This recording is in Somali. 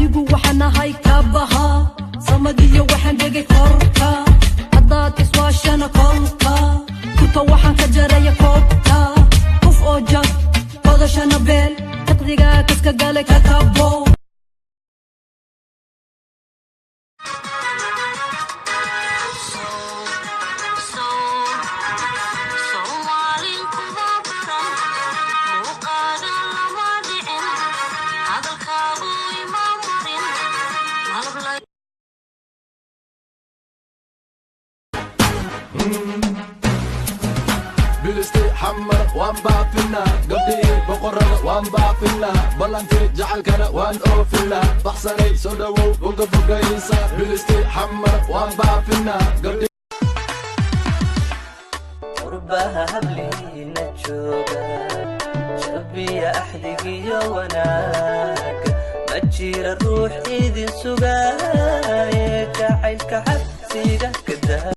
Anigu waxaan ahay kabaha samadiyo, waxaan dhegay korka. Haddaad iswaashana kolka kurta waxaan ka jaraya koobta. Qof oo jab kodashana beel taqdigaa kaska galay kakabo. Bilistay Xamar waan baafinaa, gabdhihii boqorada waan baafinaa, ballantii jacaylkana waan oofinaa. Baxsanay soo dhowow, boga bogaysa. Bilistay Xamar waan baafinaa gabdhi. Qurbaha habliina jooga, jabiya axdigiyo wanaaga, ma jira ruux idin sugaaye jacaylka xabsiga kada.